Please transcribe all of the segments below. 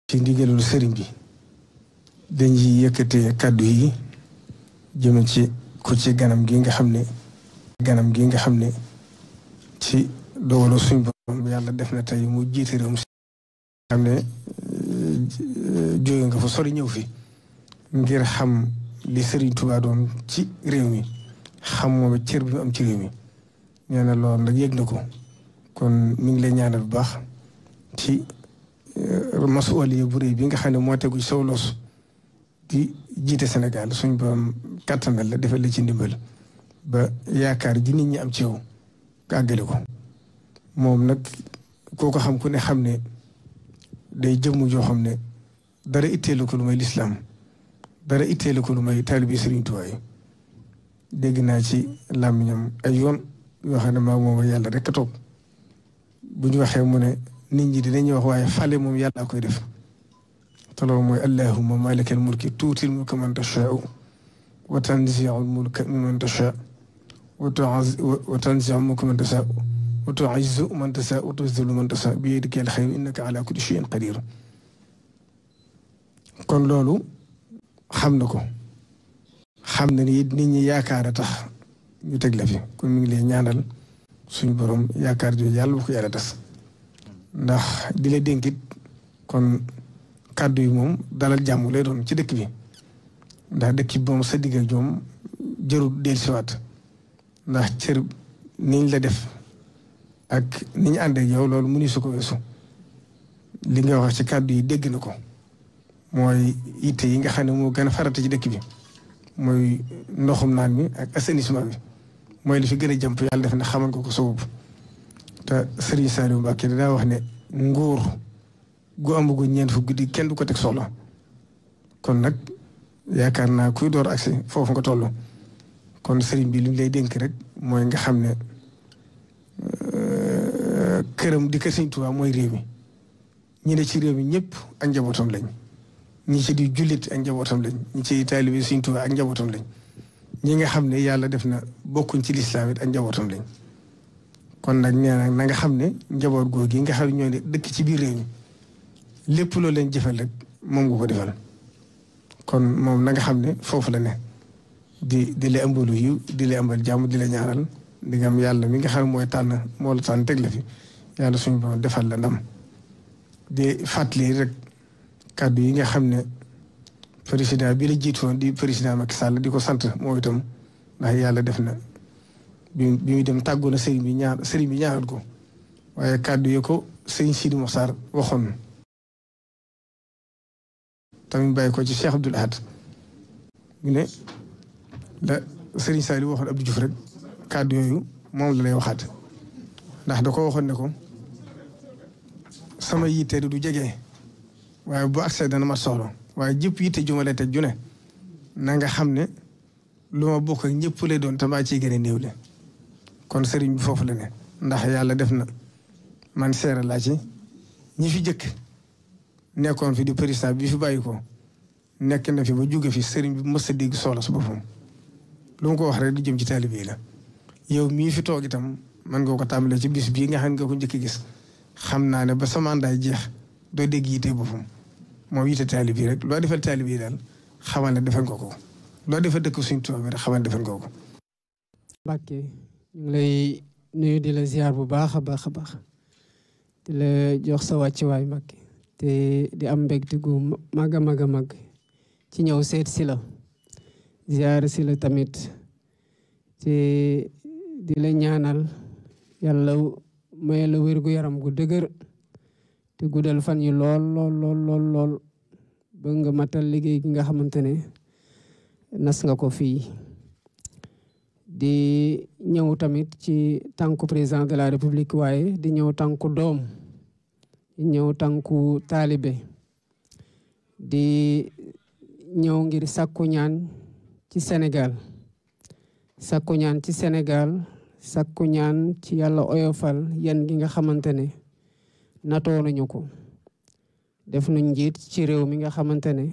ci ndigalul sëriñ bi dañuy yëkkatee kàddu yi jëme ci ku ci ganam gi nga xam ne ci dogalu suñ borom yàlla def na tey mu jiite réew mi xam ne jóge nga fa sori ñëw fi ngir xam li Sëriñ Tuubaa doon ci réew mi xam moom cër bi mu am ci réew mi nee na loolu nag yëg na ko kon mi ngi lay ñaanal bu baax ci masuwaliya bu rëy bi nga xam ne moo tegu ci saw loos di jiite Sénégal suñ borom kàttanal la defal la ci ndimbal ba yaakaar ji nit ñi am ci yow nga àggale ko moom nag koo ko xam ku ne xam ne day jëmm joo xam ne dara itteelu ko lu may lislaam dara itteelu ko lu may taalibi Sëriñ Tuubaa yi dégg naa ci làmmiñam ay yoon yoo xam ne maa moom yàlla rek a toog bu ñu waxee mu ne nit ñi dinañuy wax waaye fale moom yàlla koy def te loolu mooy allahumma maalikal mulki tuutil mulka man tashaa'u wa tanzi'ul mulka mimman tashaa'u wa tanzi'ul mulka man tashaa'u wa tu'izzu man tashaa'u wa tuzillu man tashaa'u bi yadikal khayru innaka ala kulli shay'in qadir kon loolu xam na ko xam na ni nit ñi yaakaar a tax ñu teg la fi kon mi ngi lay ñaanal suñu borom yaakaar jooju yàlla bu ko yàlla tas ndax di la dénkit kon kàddu yi moom dalal jàmm lay doon ci dëkk bi ndax dëkk bi moom sa digg ak ñoom jërul dellusiwaat ndax cër niñ la def ak ni ñu ànd ak yow loolu mënu su ko weesu li nga wax ci kàddu yi dégg na ko mooy yitte yi nga xam ne moo gën a farata ci dëkk bi mooy ndoxum naan mi ak assainissement bi mooy li fi gën a jàmp yàlla def na xamal ko sa bopp te Serigne Saliou Mbacké daa wax ne nguur gu amagu ñeent fu guddi kenn du ko teg soxla kon nag yaakaar naa kuy door agsi foofu nga toll kon Serigne bi li ñu lay dénk rek mooy nga xam ne këram di kër Serigne Touba mooy réew mi ñi ne ci réew mi ñëpp ak njabootam lañ ñi ci di jullit ak njabootam lañ ñi ci taalibe Serigne Touba ak njabootam lañ ñi nga xam ne yàlla def na bokkuñ ci lislaam it ak njabootam lañ kon nag nee na nga xam ne njaboot googu yi nga xam ne ñoo ne dëkk ci biir réew mi lépp loo leen jëfal rek moom nga ko defal kon moom na nga xam ne foofu la ne di la ëmbalu yiw di la ëmbal jàmm di la ñaaral di nga am yàlla mi nga xam ne moo la tànn teg la fi yàlla suñu borom defal la ndam di fàttali rek kàddu yi nga xam ne président bi la jiitoon di président Macky Sall di ko sant moo itam ndax yàlla def na bi muy dem tàggoo na sëriñ bi ñaanal ko waaye kàddu yi ko sëriñ Sidi Mokhtar waxoon tamit bàyyi ko ci Cheikh Abdoul Ahad mu ne la sëriñ Saliou waxoon Abdou Diouf rek kàddu yooyu moom la lay waxaat ndax da ko waxoon ne ko sama yitte du jege waaye bu accès dana ma soxla waaye jëpp yitte ju ma lay teg ju ne na nga xam ne lu ma bokk ak ñëpp lay doon te maa ciy gën a néew le kon sëriñ bi foofu la ne ndax yàlla def na man seera laa ci ñi fi jëkk nekkoon fi di président bi fi bàyyi ko nekk na fi ba jóge fi sëriñ bi mës a dégg soxla su boppam lu mu ko wax rek di jëm ci taalibe yi la yow mii fi toog itam man nga ko tàmbalee ci bis bii nga xam nga ko njëkk gis xam naa ne ba sa mandat jeex doo dégg yitte boppam moom yitte taalibe yi rek loo defal taalibe yi daal xamal ne defal nga ko loo defal dëkk Sëriñ Tuubaa bi rek xamal ne defal nga ko. Mbàkke ñu ngi lay nuyu di la ziar bu baax a baax a baax di la jox sa wàccuwaay Mbàkke te di am mbégte gu mag a mag a mag ci ñëw seet si la ziar si la tamit te di la ñaanal yàlla may la wér gu yaram gu dëgër te guddal fan yi lool lool lool lool lool ba nga matal liggéey gi nga xamante ne nas nga ko fii di ñëw tamit ci tànku président de la république waaye di ñëw tànku doom di ñëw tànku taalibe di ñëw ngir sàkku ñaan ci Sénégal sàkku ñaan ci Sénégal sàkku ñaan ci yàlla oyofal yan gi nga xamante ne natoo nañu ko def nu njiit ci réew mi nga xamante ne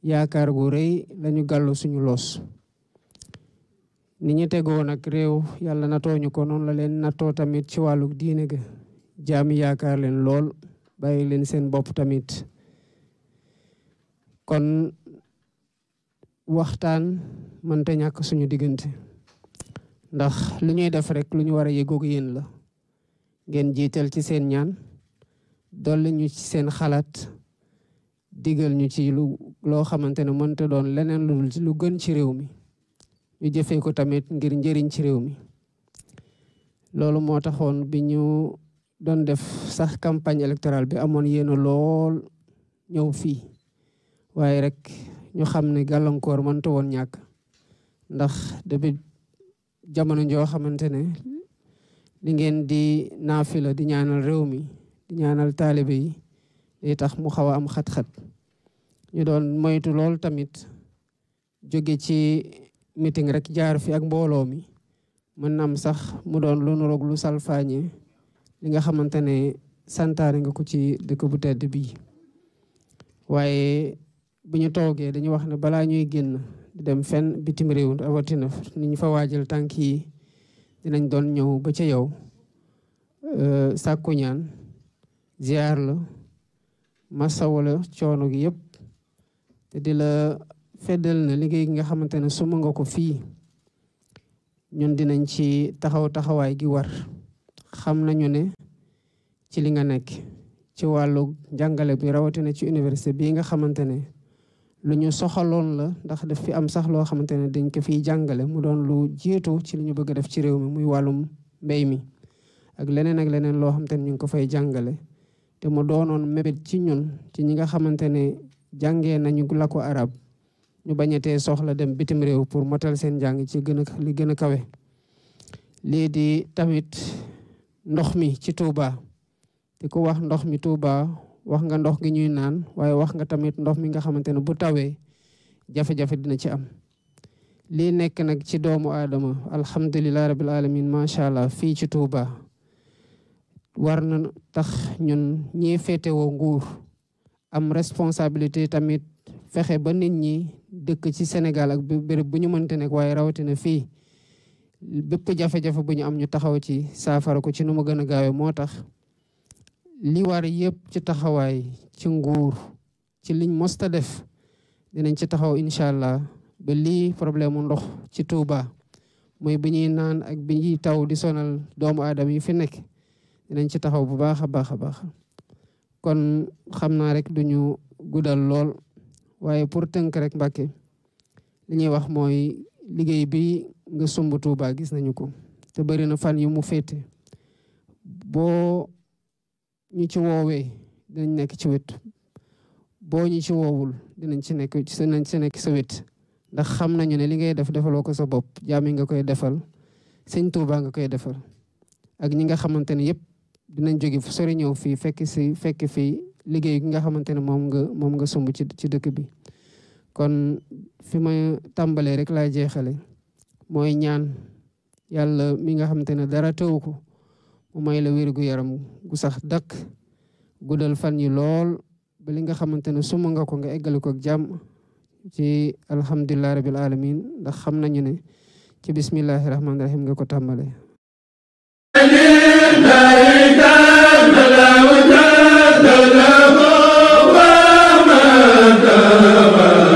yaakaar gu rëy lañu gàllu suñu loos ni ñu tegoo nag réew yàlla natoo ñu ko noonu la leen natoo tamit ci wàllu diine ga jaami yaakaar leen lool bàyyi leen seen bopp tamit kon waxtaan mënta ñàkk suñu diggante ndax lu ñuy def rek lu ñu war a yëgoog yéen la ngeen jiital ci seen ñaan dolli ñu ci seen xalaat digal ñu ci loo xamante ne mënta doon leneen lu gën ci réew mi ñu jëfee ko tamit ngir njëriñ ci réew mi loolu moo taxoon bi ñu doon def sax campagne électorale bi amoon yéena lool ñëw fii waaye rek ñu xam ne gàllankoor mënta woon ñàkk ndax depuis jamono joo xamante ne li ngeen di naafila di ñaanal réew mi di ñaanal taalibe yi day tax mu xaw a am xat-xat ñu doon moytu lool tamit jóge ci meeting rek jaar fi ak mbooloo mi mën na am sax mu doon lu nuroog lu salfaañe li nga xamante ne santaane nga ko ci dëkk bu tedd bii waaye bu ñu toogee dañu wax ne balaa ñuy génn di dem fenn bitim réew rawatina ni ñu fa waajal tànk yi dinañ doon ñëw ba ca yow sàkku ñaan ziar la masawala coono gi yëpp te di la feddal na liggéey gi nga xamante ne suma nga ko fii ñun dinañ ci taxawaay gi war xam nañu ne ci li nga nekk ci wàllu jàngale bi rawatina ci université bii nga xamante ne lu ñu soxaloon la ndax daf fi am sax loo xamante ne dañ ko fiy jàngale mu doon lu jiitu ci li ñu bëgg a def ci réew mi muy wàllum mbéy mi ak leneen loo xamante ne ñu ngi ko fay jàngale te mu doonoon mébét ci ñun ci ñi nga xamante ne jàngee nañu làkku arab ñu bañatee soxla dem bitim réew pour motal seen jàng ci li gën a kawe lii di tamit ndox mi ci Touba te ku wax ndox mi Touba wax nga ndox gi ñuy naan waaye wax nga tamit ndox mi nga xamante ne bu tawee jafe-jafe dina ci am lii nekk nag ci doomu aadama alhamdulilah rabbil alamin macha allah fii ci Touba war na tax ñun ñii féetewoo nguur am responsabilité tamit fexe ba nit ñi dëkk ci Sénégal ak béréb bu ñu mënte nekk waaye rawatina fii bépp jafe-jafe bu ñu am ñu taxaw ci saafara ko ci nu mu gën a gaawee moo tax li war yëpp ci taxawaay ci nguur ci liñ mosta def dinañ ci taxaw incha allah ba lii problème mu ndox ci Touba mooy bi ñuy naan ak bi ñuy taw di sonal doomu aadama yi fi nekk dinañ ci taxaw bu baax a baax a baax kon xam naa rek duñu guddal lool waaye pour tënk rek Mbàkke li ñuy wax mooy liggéey bi nga sumb Touba gis nañu ko te bari na fan yu mu féete boo ñu ci woowee dinañ nekk ci wet boo ñu ci woowul dinañ ci nekk sa wet ndax xam nañu ne li ngay def defaloo ko sa bopp jaami nga koy defal sëñ Touba nga koy defal ak ñi nga xamante ne yëpp dinañ jóge fu sori ñëw fii fekk fii liggéey gi nga xamante ne moom nga sumb ci dëkk bi kon fi ma tàmbalee rek laa jeexale mooy ñaan yàlla mi nga xamante ne dara teewu ko mu may la wér gu yaram gu sax dakk guddal fan yi lool ba li nga xamante ne suma nga ko nga eggale ko ak jàmm ci alhamdulilah rabil alamin ndax xam nañu ne ci bismillahi rahmaani rahim nga ko tàmbalee la